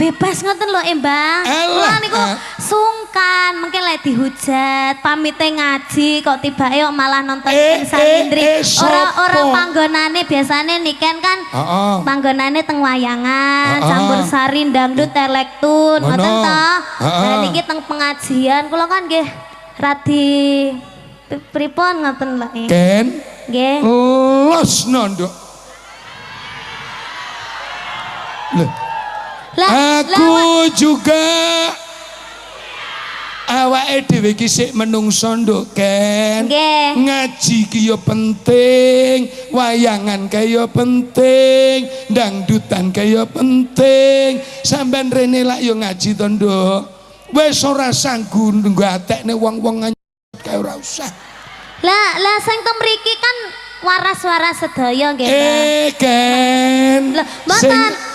Bebas ngoten lho, Mbah. Alah, Kula niku ah. sungkan, mungkin lek dihujat, pamite ngaji kok tibake kok malah nonton Eh, Niken Salindri. eh, eh, Ora ora sopo? Panggonane biasane Niken kan panggonane teng wayangan, campur sari, dangdut, elektun, ngoten to. Heeh. Lah niki teng pengajian kula kan nggih radi pripun ngoten lho. Ken, Nggih. Los nduk. Loh, Lah, aku juga awake dhewe iki sik menungso, nduk Ken. Nggih. Ngaji ki yo penting, wayangan kae yo penting, dangdutan kae yo penting. Sampean rene lak yo ngaji to, nduk. Wis ora sanggup nggatekne wong-wong kae ora usah. Lah, lah sing teng mriki kan waras-waras sedaya nggih, Mbah. Eh, Ken. Lah, mboten. Sing